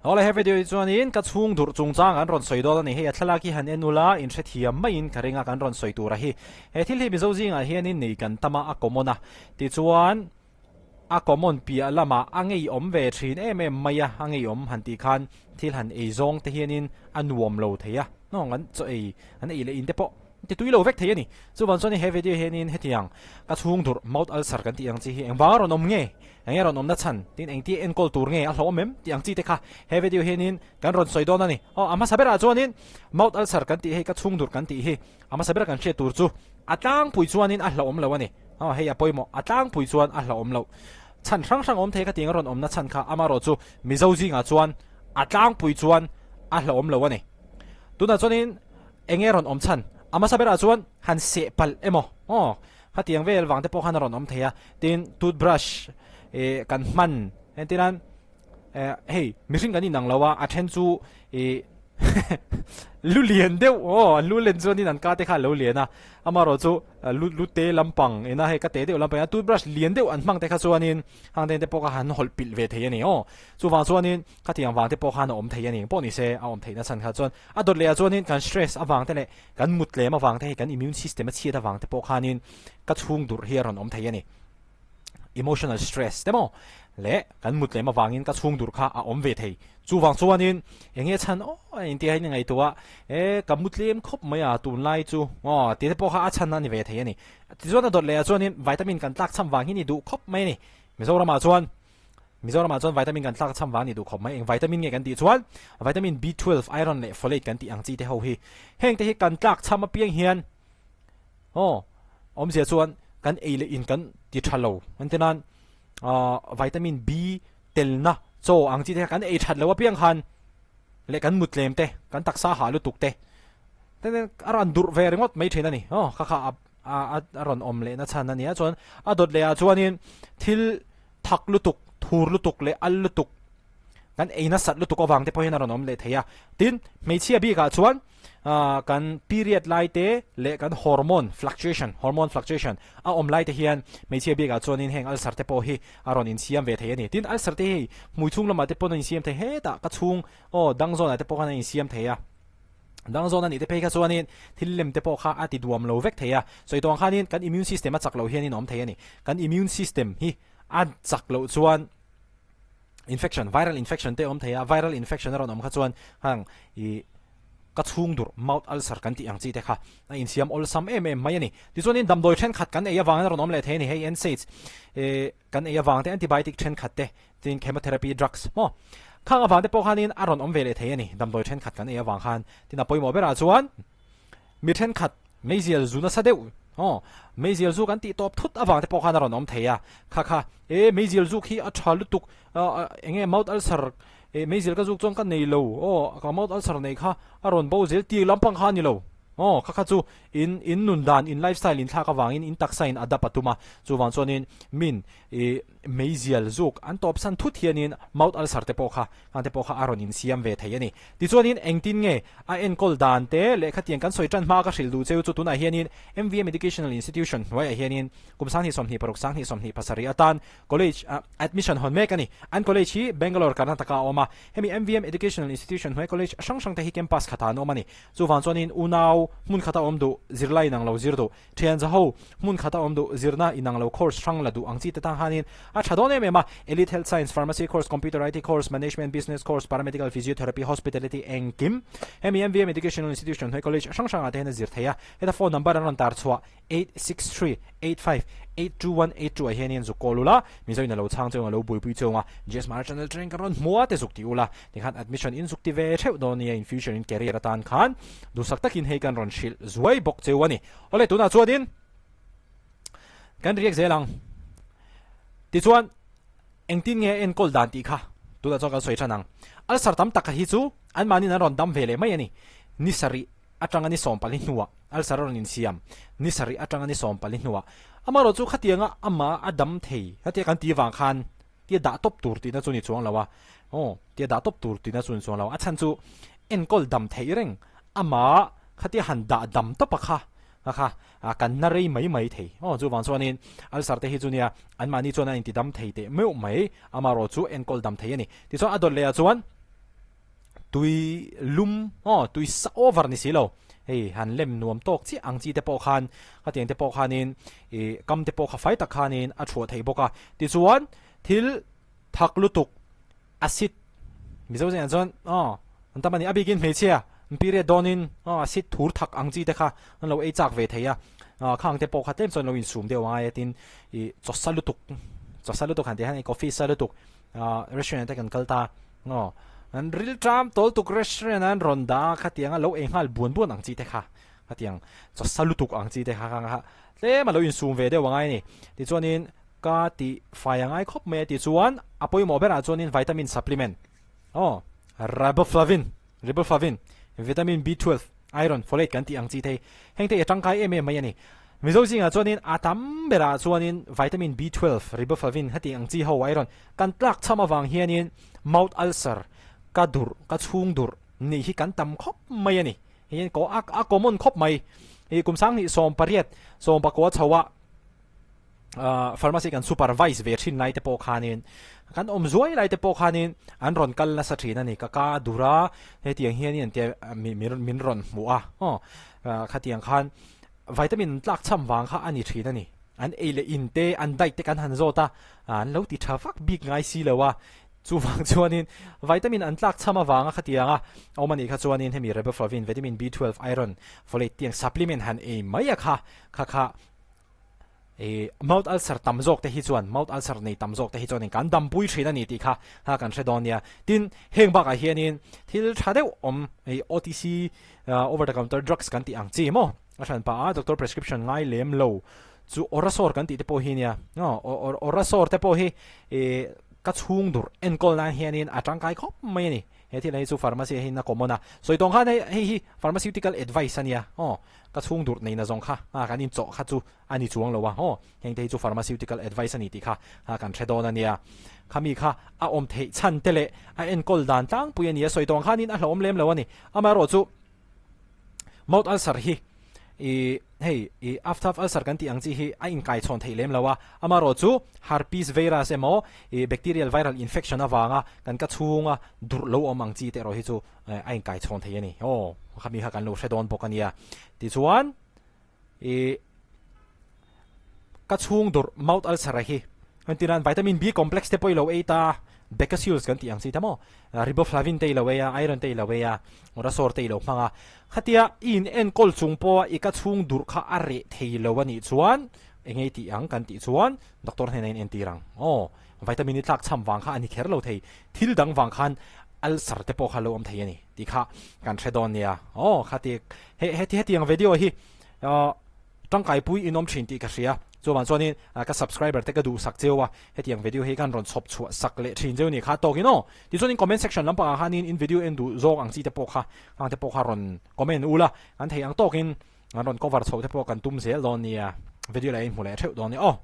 Awle he video hi chuanin ka chhung durh chungchang an rawn sawi dawn a ni. Hei a thlalak hi han en ula in hrethiam maiin ka ring a kan rawn sawi tur a hi. He thil hi Mizo zingah hianin nei kan tam a, a common a. Tichuan a common piah lamah a ngeiawm ve thin em em mai a, a ngeiawm han tih khan thil han ei zawng te hianin a nuam lo thei a, hnawng an chaw ei an ei leh in te pawh ti tui lo vek thei a ni. Chuvang chuan he video hianin hetiang ka chhung durh mouth ulcer kan tih ang chi hi engvang a rawn awm nge, eng nge rawn awmna chhan tin engtia enkawl tur nge a hlawhawm em tih ang chi te kha he video hianin kan rawn sawi dawn a ni. Aw a hmasa berah chuanin mouth ulcer kan tih hei ka chhung durh kan tih hi a hmasa bera kan hriat tur chu a tlangpui chuanin a hlawhawm lo a ni. Aw hei a pawimawh a tlangpui chuan a hlawhawm loh chhan hrang hrang awm thei kha tiang a rawn awmna chhan kha amaherawh chu Mizo zingah chuan a tlangpui chuan a hlawhawm lo a ni. Tunah chuanin Eng nge rawn awm chhan? A hmasa berah chuan han seh palh emaw aw khatiang vel vang te pawh khan a rawn awm thei a, tin toothbrush ih kan hman entir nan eh hei mihring kan inang lo a, a then chu ih lu lian deuh aw an lu len chuanin an ka te kha a lo lian a, amaherawhchu lu lu te lampang ina hei ka te deuh lampang ina toothbrush lian deuh an hmang te kha chuanin hang te te pawh kha han hawlh pilh ve thei a ni aw, chuvang chuanin khatiang vang te pawh khan a awm thei a ni pawh ni se a awm theihna chhan kha chuan A dawt leh ah chuanin kan stress avang te leh kan mut tlem avang te hei kan immune system a chhiat avang te pawh khanin ka chhung durh hi a rawn awm thei a ni. Emotional stress te maw leh kan mut tlem avangin ka chhung durh kha a awm ve thei. Chuvang chuanin eng nge chhan aw engtia hian i ngaihtuah a e ka mu tlem khawp mai a tunlai chu aw tih te pawh kha a chhan a ni ve thei a ni. Tichuan a dawt leh ah chuanin vitamin kan tlak cham vang hi ni duh khawp mai a ni. Mizoramah chuan Mizoramah chuan vitamin kan tlak cham vang a ni duh khawp mai. Eng vitamin nge kan tih chuan vitamin B12, iron leh folate kan tih ang chi te ho hi. Heng te hi kan tlak cham apiang hian aw awmzia chuan kan ei leh in kan ti tha lo. Engtin nan vitamin B telna chaw ang chi te kha kan ei that lo apiang khan leh kan mut tlem te, kan taksa hah lutuk te a rawn durh ve ringawt mai thin a ni. Aw kha kha a rawn awm lehna chhan a ni a. Chuan a dawt leh ah chuanin thil Thak lutuk, thur lutuk leh al lutuk, kan ei nasat lutuk avang te pawh hian a rawn awm leh thei a. Tin, hmeichhia bikah chuan kan period lai te leh kan hormone fluctuation, hormone fluctuation, a awm lai te hian hmeichhia bikah chuanin heng ulcer te pawh hi a rawn insiam ve thei a ni. Tin, ulcer te hi hmui chhung lamah te pawn a insiam thei hetah ka chhung aw dang zawnah te pawh khan a insiam thei a. Dang zawn a nih te phei kha chuanin thil lem te pawh kha a ti duam lo vek thei a. Sawi tawng khanin kan immune system a chak loh hianin a awm thei a ni. Kan immune system hi a chak loh chuan infection, viral infection te a awm thei a, viral infection a rawn awm kha chuan hang ih ka chhung durh, mouth ulcer kan tih ang chi te kha a insiam awlsam em em mai a ni. Tichuanin damdawi thenkhat kan ei avangin a rawn awm leh thei a ni. Hei NSAIDs ih kan ei avang te, antibiotic thenkhat te, tin chemotherapy drugs maw khang avang te pawh khanin a rawn awm ve leh thei a ni. Damdawi thenkhat kan ei avang khan tin a pawimawh berah chuan mi thenkhat meizial zu nasa deuh aw meizial zu kan tih tawp thut avang te pawh khan a rawn awm thei a, kha kha e meizial zuk hi a tha lutuk eng nge mouth ulcer e meizial ka zuk chuan ka nei lo aw ka mouth ulcer nei kha a rawn bo zel tih lampang kha a ni lo. Aw, kha kha chu in in nun dan, in lifestyle in thlak avangin in taksa in adapt a tum a, chuvang chuanin min ih meizial zuk an tawp san thut hianin mouth ulcer te pawh kha khang te pawh kha a rawn insiam ve thei a ni. Tichuanin engtin nge a enkawl dan te leh khatiang kan sawi tan hma ka hrilh duh cheu chu tunah hianin MVM Educational Institution hnuaiah hianin kum 2026 2027 atan college ah admission hawn mek a ni. An college hi Bangalore Karnataka a awm a, hemi MVM Educational Institution hnuai college hrang hrang te hi campus khatah an awm a ni. Chuvang chuanin unau hmun khata awm duh, zirlai inang lo zir duh, thian zaho hmun khata awm duh, zirna inang lo course hrang la duh ang chi te tang hanin a tha dawn em em a. Elite Health Science, Pharmacy course, Computer IT course, Management, Business course, Paramedical, Physiotherapy, Hospitality engkim hemi MVM Educational Institution hnuai college hrang hrangah te hian a zir thei a. Heta phone number an rawn tar chhuah 863 85 821 82 ah hianin zuk call ula, Mizo in a lo chhang cheu ang a lo buaipui cheu ang a, GS Mara channel atangin ka rawn hmu a te zuk ti ula, tikhan admission in zuk ti ve theuh dawn nia in future in career atan khan duhsak takin hei kan rawn hrilh zuai bawk cheu a ni. Awle tunah chuanin kan react zel ang. Tichuan engtin nge enkawl dan tih kha tunah chuan kan sawi than ang. Ulcer tam tak hi chu anmahniin an rawn dam ve leh mai a ni. Ni sarih atanga ni 14 hnuah ulcer a rawn insiam, ni sarih atanga ni 14 hnuah. Amaherawh chu khatianga amah a dam thei hetia kan tih vang khan tia dah tawp tur tihna chu ni chuang lo a, aw tia dah tawp tur tihna chu ni chuang lo a, a chhan chu enkawl dam theih reng amah khatia han dah dam tawp a kha a kha kan na rei mai mai thei. Aw chuvang chuanin ulcer te hi chu nia anmahni chuan a inti dam thei teh meuh mai, amaherawh chu enkawl dam thei a ni. Tichuan a dawt leh ah chuan. Tui lum aw tui sa over ni si lo hei han lem nuam tawk chiah ang chi te pawh khan khatiang te pawh khanin ih kam te pawh kha fai tak khanin a thuah thei bawk a. Tichuan thil thak lutuk acid Mizo zingah chuan aw an tam a ni a bikin hmeichhia period dawnin aw acid thur thak ang chi te kha an lo ei chak ve thei a khang te pawh kha tlem chuan lo insum deuh angai a tin ih chaw sa lutuk chaw sa lutuk han tih hian coffee sa lutuk restaurant te kan kal ta aw an ril ṭam tawl tuk restaurant a an rawn dah a khatiang a lo ei nghal buan buan ang chi te kha khatiang chaw sa lutuk ang chi te kha kha tlem a lo insum ve deuh angai a ni tichuanin Ka tih fai a ngai khawp mai a tih chuan a pawimawh berah chuanin vitamin supplement aw riboflavin riboflavin vitamin B12 iron folate kan tih ang chi thei heng te hi a tangkai em em mai a ni. Mizo zingah chuanin a tam berah chuanin vitamin B12 riboflavin heti ang chi ho iron kan tlak chham avang hianin mouth ulcer ka durh ka chhung durh nih hi kan tam khawp mai a ni. Hei a common khawp mai. Hei kum sanghnih 18 19 chho ah pharmacy kan supervise ve thin lai te pawh khanin kan awm zuai lai te pawh khanin an rawn kal nasa thin a ni ka ka dur a hetiang hian in tia min rawn hmuh a aw khatiang khan vitamin an tlak cham vang kha a ni thin a ni an ei leh in te an diet te kan han zawt a an lo ti tha vak bik ngai si lo a chuvang chuanin vitamin an tlak cham avanga khatianga awm a nih kha chuanin hemi riboflavin vitamin B12 iron folate tiang supplement han ei mai a kha kha kha Ih mouth ulcer tam zawk te hi chuan mouth ulcer nei tam zawk te hi chuanin kan dampui thin a ni tih kha kha kan hre dawn nia. Tin, heng bakah hianin thil tha deuh awm ih OTC over the counter drugs kan tih ang chi maw? A hran pah a doctor prescription ngai lem lo chu Orasore kan tih te pawh hi nia. Aw Orasore te pawh hi ih ka chhung dur enkawl nan hianin a tangkai khawp mai a ni. He thil hi chu pharmacy ah hian a common a. Sawi tawng khan hei hei hi pharmaceutical advice a nia. Aw. Ka chhung dur neihna zawng kha a kan inchawh kha chu a ni chuang lo a, aw, heng te hi chu pharmaceutical advice a ni tih kha kan hre dawn a nia. Khami kha a awm theih chhan te leh a enkawl dan tlangpui a ni a, sawi tawng khanin a hlauhawm lem lo a ni. Amaherawhchu mouth ulcer hi i hei i after ulcer kan tih ang chi hi a inkaichhawn theih lem lo a, amaherawhchu herpes virus emaw i bacterial viral infection avanga kan ka chhunga durh lo awm ang chi te erawh hi chu a inkai chhawn thei a ni. Aw, khami kha kan lo hre dawn bawk a nia. Tichuan, i ka chhung durh mouth ulcer a hi entir nan vitamin B complex te pawh i lo ei ta, Becosules kan tih ang chi ta maw, riboflavin te i lo ei a, iron te i lo ei a, Orasore te i lo hmang a. Khatia i in enkawl chung pawha i ka chhung durh kha a reh thei lo a nih chuan eng nge tih ang kan tih chuan doctor hnenah in entir ang. Aw, vitamin i tlak chham vang kha a ni kher lo thei. Thil dang vang khan ulcer te pawh kha lo awm thei a ni tih kha kan hre dawn nia. Aw khati he heti hetiang video hi aw tangkaipui in awm thin tih ka hria. Chuvang chuanin ka subscriber te ka duhsak cheu a, hetiang video hi kan rawn chhawp chhuah sak leh thin cheu ni kha tawkin aw. Tichuanin comment section lampangah khanin in video en duh zawng ang chi te pawh kha khang te pawh kha rawn comment ula kan thei ang tawkin an rawn cover chhoh te pawh kan tum zel dawn nia. Video leh a inhmu leh theuh dawn nia aw.